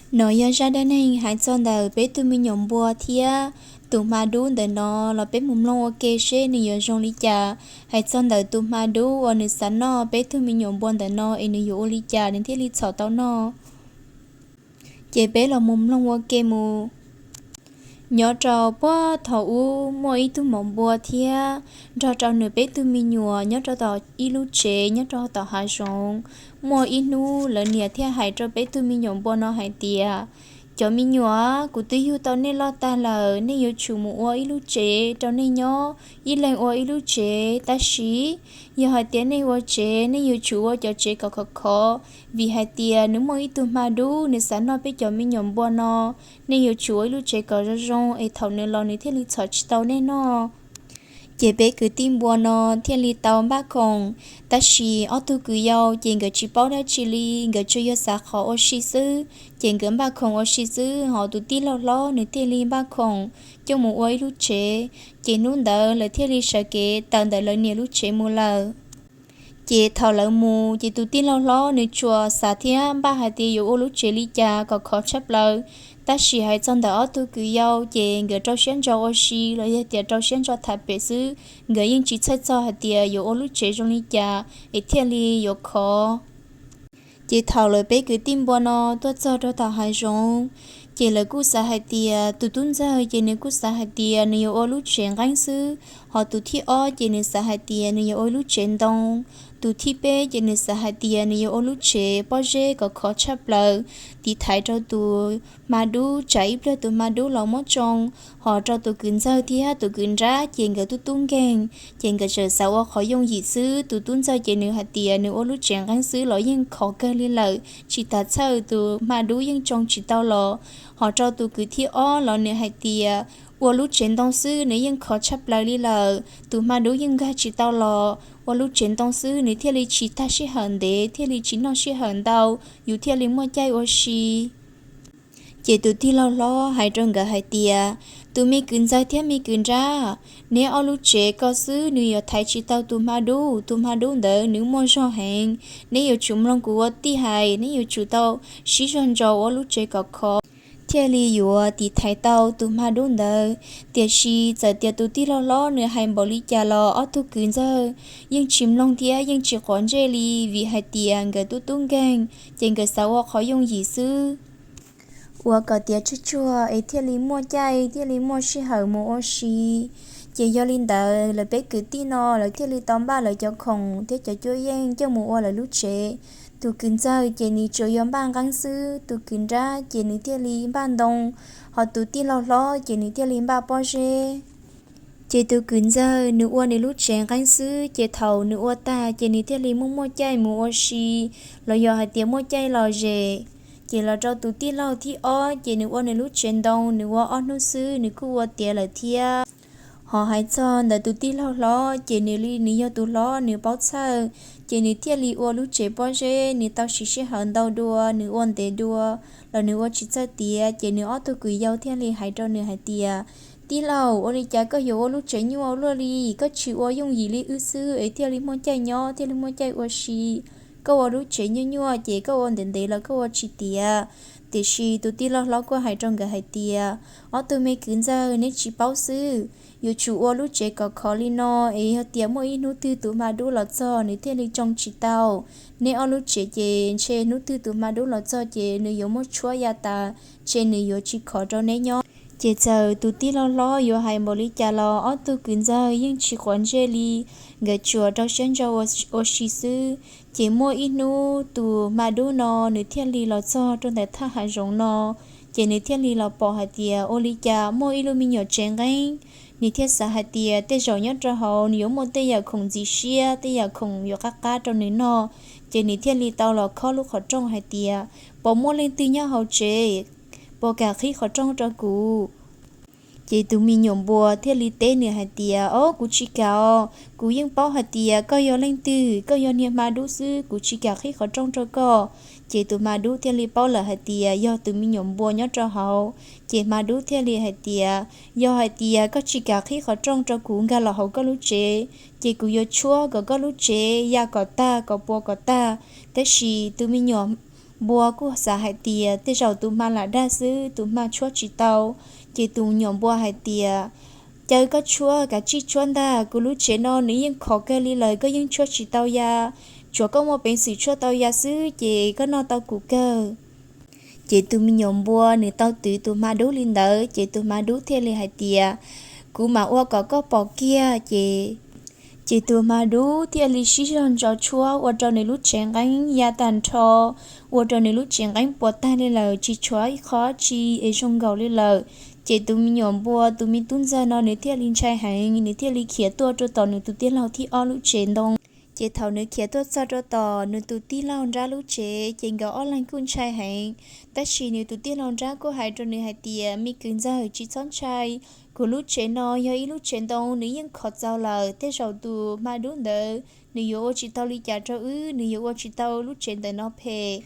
No yog zaj dab neeg hais txog ntawm peb tug me nyuam npua thiab tus hma dub ntawm no los peb mus mloog ua ke seb nws yuav zoo li cas. Hais txog ntawm tus hma dub uas nws xav noj peb tug me nyuam npua ntawm no es nws yuav ua li cas nws thiaj li txhom tau noj. Ces peb los mus mloog ua ke mus. Nyob rau puag thaum ub muaj ib tug maum npua thiab nrog rau nws peb tug me nyuam nyob rau tom ib lub tsev nyob rau tom hav zoov. Muaj ib hnub lawv niam thiaj hais rau peb tug me nyuam npua no hais tias, cov me nyuam, kuv twb yug tau nej loj tag lawm, nej yuav tsum mus ua ib lub tsev rau nej nyob, ib leeg ua ib lub tsev. Tab sis yog hais tias nej ua tsev, nej yuav tsum ua cov tsev kom khov khov, vim hais tias nws muaj ib tug hma dub nws xav noj peb cov me nyuam npua no. Nej yuav tsum ua ib lub tsev kom zoo zoo es thaum nws los nws thiaj li txhom tsis tau nej noj. Ces peb kwv tij npua no thiaj li tau npaj khoom. Tab sis ob tug kwv yau ces nkawd tsis paub dab tsi li, nkawd tsuas yog xav qhov ua si xwb. Ces nkawd npaj khoom ua si xwb, ho tus tij laug hlob nws thiaj li npaj khoom coj mus ua ib lub tsev. Ces hnub ntawd lawv thiaj li sawv kev tawm ntawm lawv niam lub tsev mus lawm. Ces thaum lawv mus ces tus tij laug hlob nws tsuas xav thiab npaj hais tias yuav ua lub tsev li cas kom khov tshaj plaws. Tab sis hais txog ntawm ob tug kwv yau ces nkawd rau siab ntso ua si los yog tias rau siab ntso tham pem xwb, nkawd yeej tsis txhawj txog hais tias yuav ua lub tsev zoo li cas es thiaj li yuav khov. Ces thaum lawv peb kwv tij npua no tuaj txog rau tom hav zoov, ces lawv kuj xav hais tias tus tub ntxawg ces nws kuj xav hais tias nws yuav ua lub tsev nqeeb xwb, ho tus thib ob ces nws xav hais tias nws yuav ua lub tsev ntoo, tus thib peb ces nws xav hais tias nws yuav ua lub tsev pob zeb kom khov tshaj plaws, tiv thaiv rau tus hma dub, tsam ib pliag tus hma dub los muab tsoo, ho rau tus kwv ntxawg thiab tus kwv nrab ces nkawd tub tub nkeeg, ces nkawd tseem xav ua qhov yooj yim xwb. Tus tub ntxawg ces nws hais tias nws ua lub tsev nqeeb xwb los yeej khov kawg li lawm, tsis tas txhawj tus hma dub yeej tsoo tsis tau los. Ho rau tus kwv thib ob los nws hais tias ua lub tsev ntoo xwb nws yeej khov tshaj plaws li lawm, tus hma dub yeej nkag tsis tau los, ua lub tsev ntoo xwb nws thiaj li tsis tag sij hawm ntev, thiaj li tsis noj sij hawm ntau, yus thiaj li muaj caij ua si. Ces tus tij laug hlob hais rau nkawd hais tias, tus me kwv ntxawg thiab me kwv nrab, neb ob lub tsev ko xwb nws yuav thaiv tsis tau tus hma dub, tus hma dub ntawd nws muaj zog heev. Neb yuav tsum mloog kuv ua tij hais, neb yuav tsum tau sib zog ntso ua lub tsev kom khov thiaj li yuav tiv thaiv tau tus hma dub ntawd. Tiam sis txawm tias tus tij laug hlob nws hais npaum li cas los ob tug kwv ntxawg yeej tsis mloog thiab yeej tsis quav ntsej li, vim hais tias nkawd tub tub nkeeg, ces nkawd xav ua qhov yooj yim xwb, ua kom tiav tsuag tsuag es thiaj li muaj caij thiaj li muaj sij hawm mus ua si. Ces yog li ntawd lawv peb kwv tij no lawv thiaj li tau npaj lawv cov khoom thiab cov cuab yeej coj mus ua lawv lub tsev. Tus kwv ntxawg ces nws tsuas yog npaj nqeeb xwb, tus kwv nrab ces nws thiaj li npaj ntoo, ho tus tij laug hlob ces nws thiaj li npaj pob zeb. Ces tus kwv ntxawg nws ua nws lub tsev nqeeb xwb, ces thaum nws ua tag ces nws thiaj li muaj muaj caij mus ua si, los yog hais tias muaj caij lom zem. Ces los rau tus tij laug thib ob ces nws ua nws lub tsev ntoo, nws ua ob hnub xwb nws kuj ua tiav lawm thiab. Ho hais txog ntawm tus tij laug hlob ces nws li nws yog tus hlob nws paub txhawj, ces nws thiaj li ua lub tsev pob zeb, nws tau siv sij hawm ntau dua, nws ua ntev dua los nws ua tsis txawj tiav. Ces nws ob tug kwv yau thiaj li hais rau nws hais tias, tij laug, ua li cas koj yuav ua lub tsev nyuaj ua luaj li, koj tsis ua yooj yim li wb xwb es thiaj li muaj caij nyob thiaj li muaj caij ua si. Koj ua lub tsev nyuaj nyuaj ces koj ua ntev ntev los koj ua tsis tiav. Tiam sis tus tij laug hlob kuj hais rau nkawd hais tias, ob tug me kwv ntxawg, neb tsis paub xwb, yuav tsum ua lub tsev kom khov li no es yog tias muaj ib hnub twg tus hma dub los txog nws thiaj li tsoo tsis tau. Neb ob lub tsev ces ntshe hnub twg tus hma dub los txog ces nws yuav muab tshuab ya tas, ntshe nws yuav tsis khov rau neb nyob. Ces txawm tus tij laug hlob yuav hais npaum li cas los ob tug kwv ntxawg yeej tsis quav ntsej li, nkawd tsuas rau siab ntso ua si xwb. Ces muaj ib hnub tus hma dub no nws thiaj li los txog rau ntawm thaj hav zoov no, ces nws thiaj li los pom hais tias ua li cas muaj ib lub me nyuam tsev nqeeb. Nws thiaj xav hais tias tej zaum nyob rau hauv nws yuav muaj tej yam khoom ntxim siab, tej yam khoom yuav qab qab rau nws noj. Ces nws thiaj li tau los khob lub qhov rooj hais tias, puas muaj leej twg nyob hauv tsev? Puas kam qhib qhov rooj rau kuv? Ces tus me nyuam npua thiaj li teb nws hais tias, o, kuv tsis kam os, kuv yeej paub hais tias koj yog leej twg, koj yog niag hma dub xwb, kuv tsis kam qhib qhov rooj rau koj. Ces tus hma dub thiaj li paub lawm hais tias yog tus me nyuam npua nyob rau hauv. Ces hma dub thiaj li hais tias, yog hais tias koj tsis kam qhib qhov rooj rau kuv nkag los hauv koj lub tsev, ces kuv yuav tshuab kom koj lub tsev ya kom tag kom puas kom tag. Tab sis tus me nyuam npua kuj xav hais tias tej zaum tus hma lam dag xwb, tus hma tshuab tsis tau. Ces tus me nyuam npua hais tias, Caw koj tshuab, kav tsij tshuab ntag, kuv lub tsev no nws yeej khov kawg li lawm, koj yeej tshuab tsis tau ya. Tsuav koj muaj peev xwm tshuab tau ya xwb ces koj noj tau kuv kawg. Ces tus me nyuam npua nws tau twv tus hma dub li ntawd, ces tus hma dub thiaj li hais tias, Kuv mam ua kom koj pom kiag. Ces, ces tus hma dub thiaj li sib zog ntso tshuab ua rau nws lub tsev nqeeb ya tag nrho, ua rau nws lub tsev nqeeb puas tag li lawm, tsis tshuav ib qho tsi es zoo nkaus li lawm. Ces tus me nyuam npua tus me tub ntxawg no nws thiaj li ntshai heev, nws thiaj li khiav tuaj rau tom nws tus tij laug thib ob lub tsev ntoo. Ces thaum nws khiav tuaj txog rau tom nws tus tij laug nrab lub tsev ces nkawd ob leeg kuj ntshai heev. Tab sis nws tus tij laug nrab kuj hais rau nws hais tias, Me kwv ntxawg, tsis txhob ntshai, kuv lub tsev no yog ib lub tsev ntoo, nws yeej khov txaus lawm. Tej zaum tus hma dub ntawd nws yuav ua tsis tau li cas rau wb, nws yuav ua tsis tau lub tsev ntawm no phem.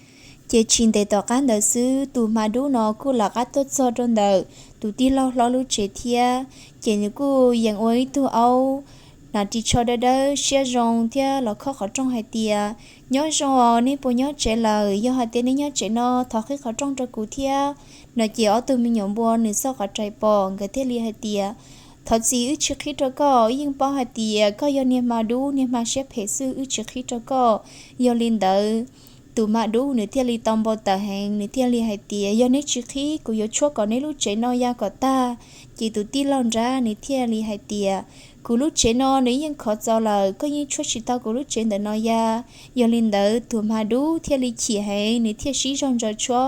Ces tsis ntev tom qab ntawd xwb tus hma dub no kuj lawv qab tuaj txog rau ntawm tus tij laug hlob lub tsev thiab. Ces nws kuj yees ua ib tug aub hnav ris tsho dawb dawb siab zoo thiab los khob qhov rooj hais tias, Nyob zoo os, nej puas nyob tsev lawm? Yog hais tias nej nyob tsev no thov qhib qhov rooj rau kuv thiab. No ces ob tug me nyuam npua nws xauj qhov rais pom, nkawd thiaj li hais tias, Thov txim, wb tsis qhib rau koj, wb yeej paub hais tias koj yog niag hma dub, niag hma siab phem xwb, wb tsis qhib rau koj. Yog li ntawd tus hma dub nws thiaj li tau npau taws heev, nws thiaj li hais tias, Yog neb tsis qhib, kuv yuav tshuab kom neb lub tsev no ya kom tag. Ces tus tij laug nrab nws thiaj li hais tias, Kuv lub tsev no nws yeej khov txaus lawm, koj yeej tshuab tsis tau kuv lub tsev ntawm no ya. Yog li ntawd tus hma dub thiaj li chim heev, nws thiaj sib zog ntso tshuab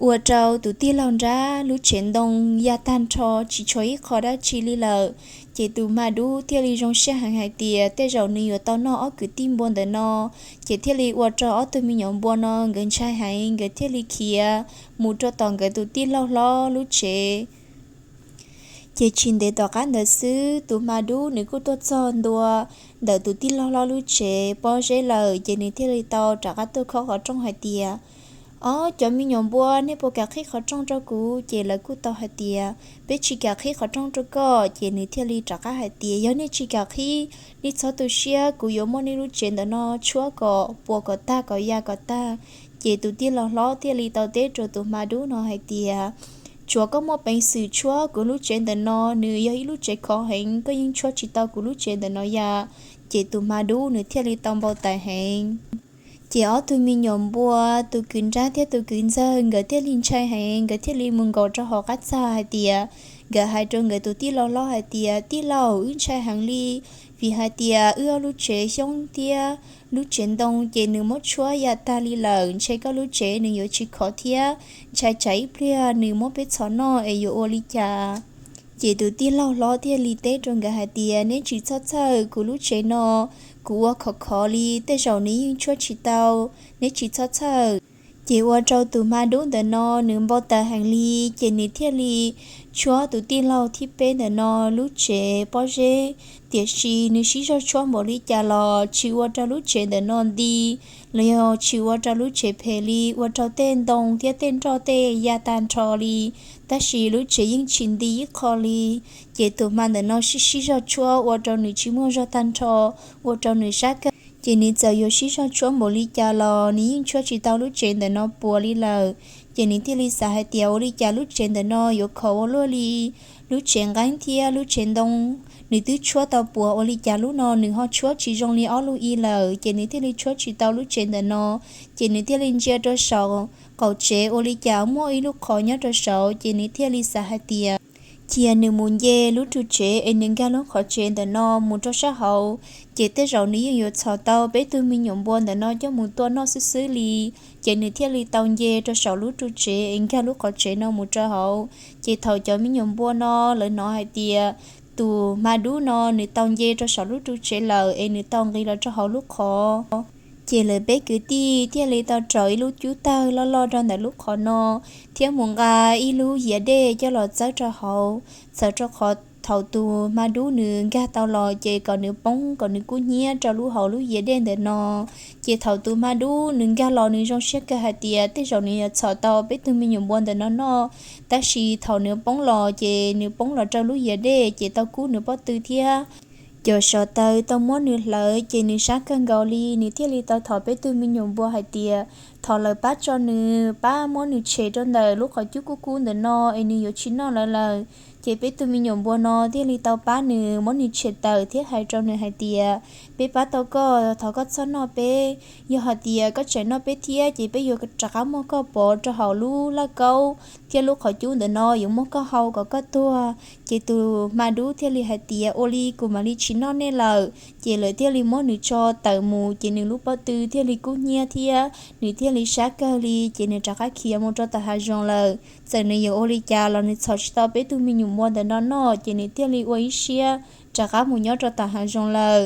ua rau tus tij laug nrab lub tsev ntoo ya tag nrho, tsis tshuav ib qho dab tsi li lawm. Ces tus hma dub thiaj li zoo siab heev hais tias tej zaum nws yuav tau noj ob kwv tij npua ntawm no. Ces thiaj li ua rau ob tug me nyuam npua no nkawd ntshai heev, nkawd thiaj li khiav mus rau tom nkawd tus tij laug hlob lub tsev. Ces tsis ntev tom qab ntawd xwb tus hma dub nws kuj tuaj txog ntua ntawm tus tij laug hlob lub tsev pob zeb lawm, ces nws thiaj li tau rov qab tuaj khob qhov rooj hais tias, Ob, cov me nyuam npua, nej puas kam qhib qhov rooj rau kuv? Ces lawv kuj tau hais tias, Peb tsis kam qhib qhov rooj rau koj. Ces nws thiaj li rov qab hais tias, Yog nej tsis kam qhib, nej txhob tu siab, kuv yuav muab nej lub tsev ntawm no tshuab kom puas kom tag, kom ya kom tag. Ces tus tij laug hlob thiaj li tau teb rau tus hma dub no hais tias, Tsuav koj muaj peev xwm tshuab, kuv lub tsev ntawm no nws yog ib lub tsev khov heev, koj yeej tshuab tsis tau kuv lub tsev ntawm no ya. Ces tus hma dub nws thiaj li tau npau taws heev. Ces ob tug me nyuam npua, tus kwv nrab thiab tus kwv ntxawg, nkawd thiaj li ntshai heev, nkawd thiaj li mus nkaum rau hauv qab txag hais tias, nkawd hais rau nkawd tus tij laug hlob hais tias, Tij laug, wb ntshai heev li, vim hais tias wb ob lub tsev xyoob thiab lub tsev ntoo ces nws muab tshuab ya tag li lawm, ntshe koj lub tsev nws yuav tsis khov thiab, ntshai tsam ib pliag nws muab peb txhom noj es yuav ua li cas. Ces tus tij laug hlob thiaj li teb rau nkawd hais tias, Neb tsis txhob txhawj, kuv lub tsev no kuv ua khov khov li, tej zaum nws yeej tshuab tsis tau, neb tsis txhob txhawj. Ces ua rau tus hma dub ntawm no nws npau taws heev li, ces nws thiaj li tshuab tus tij laug thib peb ntawm no lub tsev pob zeb. Tiam sis nws sib zog tshuab npaum li cas los tsis ua rau lub tsev ntawm no nti, los yog tsis ua rau lub tsev phem li, ua rau tej ntoo thiab tej nroj tej ya tag nrho li, tab sis lub tsev yeej tsis nti ib qho li. Ces tus hma ntawm no sib sib zog tshuab ua rau nws tsis muaj zog tag nrho, ua rau nws sab kawg. Ces nws txawm yuav sib zog tshuab npaum li cas los nws yeej tshuab tsis tau lub tsev ntawm no puas li lawm. Ces nws thiaj li xav hais tias, Ua li cas lub tsev ntawm no yuav khov ua luaj li? Lub tsev nqeeb thiab lub tsev ntoo nws twb tshuab tau puas, ua li cas lub no nws ho tshuab tsis zoo li ob lub i lawm? Ces nws thiaj li tshuab tsis tau lub tsev ntawm no. Ces nws thiaj li ntsia rau saum qaum tsev, ua li cas muaj ib lub qhov nyob rau saud. Ces nws thiaj li xav hais tias, Cia nws mus nce lub ru tsev es nws nkag lub qhov tsev ntawm no mus rau sab hauv, ces tej zaum nws yeej yuav txhom tau peb tug me nyuam npua ntawm no coj mus tua noj xwb xwb li. Ces nws thiaj li tau nce rau saum lub ru tsev es nkag lub qhov tsev no mus rau hauv. Ces thaum cov me nyuam npua no lawv hnov hais tias tus hma dub no nws tau nce rau saum lub ru tsev lawm es nws tau nqis los rau hauv lub qhov, ces lawv peb kwv tij thiaj li tau rauv ib lub cub tawg loj loj rau ntawm lub qhov no, thiab mus nqa ib lub yias dej coj los txawb rau hauv, txawm rau qhov thaum tus hma dub nws nkag tau los ces kom nws poob, kom nws kub hnyiab rau lub hauv lub yias dej ntawm no. Ces thaum tus hma dub nws nkag los nws zoo siab kawg hais tias tej zaum nws yuav txhom tau peb tug me nyuam npua ntawm no noj, tab sis thaum nws poob los ces nws poob los rau lub yias dej ces tau kub nws pob tw thiab. cov sov taws tau muab nws hlawv ces nws sab kawg nkaus li, nws thiaj li tau thov peb tug me nyuam npua hais tias thov lawv pab tso nws, pab muab nws tshem rau ntawm lub qhov cub kub kub ntawm no es nws yuav tsis noj lawv lawm. Ces peb tug me nyuam npua no thiaj li tau pab nws muab nws tshem tawm thiab hais rau nws hais tias, peb pab tau koj, thov koj txhob noj peb. Yog hais tias koj tseem noj peb thiab ces peb yuav rov qab muab koj pov rau hauv lub laj kaub thiab lub qhov cub ntawm no yuav muab koj hau kom koj tuag. Ces tus hma dub thiaj li hais tias, ua li kuv mam li tsis noj nej lawm. Ces lawv thiaj li muab nws tso tawm mus ces nws lub pob tw thiaj li kub hnyiab thiab nws thiaj li sab kawg li ces nws rov qab khiav mus rau tom hav zoov lawm. Txawm nws yuav ua li cas los nws txhom tsis tau peb tug me nyuam npua ntawm no noj ces nws thiaj li ua ib siab rov qab mus nyob rau tom hav zoov lawm.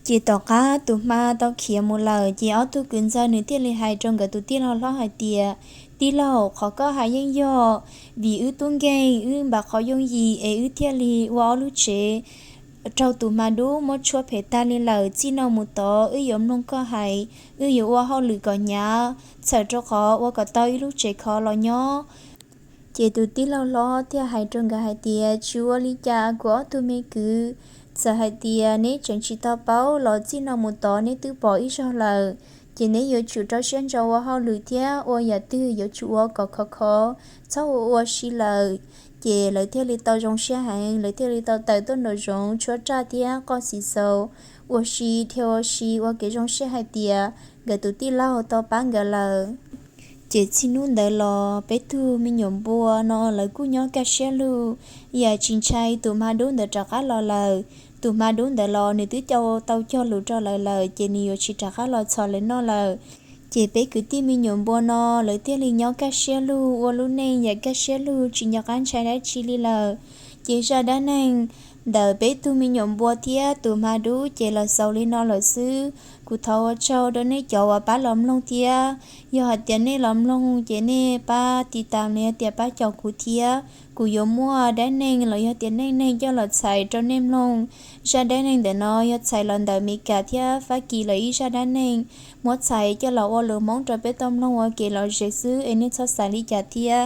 Ces tom qab tus hma tau khiav mus lawm ces ob tug kwv ntxawg nws thiaj li hais rau nkawd tus tij laug hlob hais tias, tij laug, qhov koj hais yeej yog, vim wb tub nkeeg wb npam qhov yooj yim es wb thiaj li ua ob lub tsev raug tus hma dub muab tshuab phem tag li lawm. Txij no mus tod wb yuav mloog koj hais, wb yuav ua hauj lwm kom hnyav, txhawm rau qhov ua kom tau ib lub tsev khov los nyob. Ces tus tij laug hlob thiaj hais rau nkawd hais tias, tsis ua li cas kuv ob tug me kwv, txawm hais tias neb tseem tsis tau paub los txij no mus tod neb twb pom ib zaug lawm, ces neb yuav tsum rau siab ntso ua hauj lwm thiab ua yam twg yuav tsum ua kom khov khov, txhob ua ua si lawm. Ces lawv thiaj li tau zoo siab heev, lawv thiaj li tau tawm tuaj nraum zoov tshuab raj thiab qoj xis xaus, ua si dhia ua si ua kev zoo siab hais tias nkawd tus tij laug tau pab nkawd lawm. Ces txij hnub ntawd los peb tug me nyuam npua no lawv kuj nyob kaj siab lug, yam tsis ntshai tus hma dub ntawd rov qab los lawm. Tus hma dub ntawd los nws twb tau cog lus rau lawv lawm ces nws yuav tsis rov qab los txhom lawv noj lawm. Ces peb kwv tij me nyuam npua no lawv thiaj li nyob kaj siab lug ua lub neej yam kaj siab lug tsis nco qab ntshai dab tsi li lawm. Ces zaj dab neeg ntawm peb tug me nyuam npua thiab tus hma dub ces los xaus li no lawm xwb. Kuv thov ua tsaug rau nej cov uas pab los mloog thiab. Yog hais tias nej los mloog ces nej pab tiv tas los yog tias pab caum kuv thiab. Kuv yuav muaj dab neeg los yog tias neej neeg coj los txhais rau nej mloog. Zaj dab neeg ntawm no yog txhais los ntawm Mes Kas thiab Fab Kis lawv ib zaj dab neeg, muab txhais coj los ua lus Hmoob rau peb tau mloog ua kev lom zem xwb es nej txhob xav li cas thiab.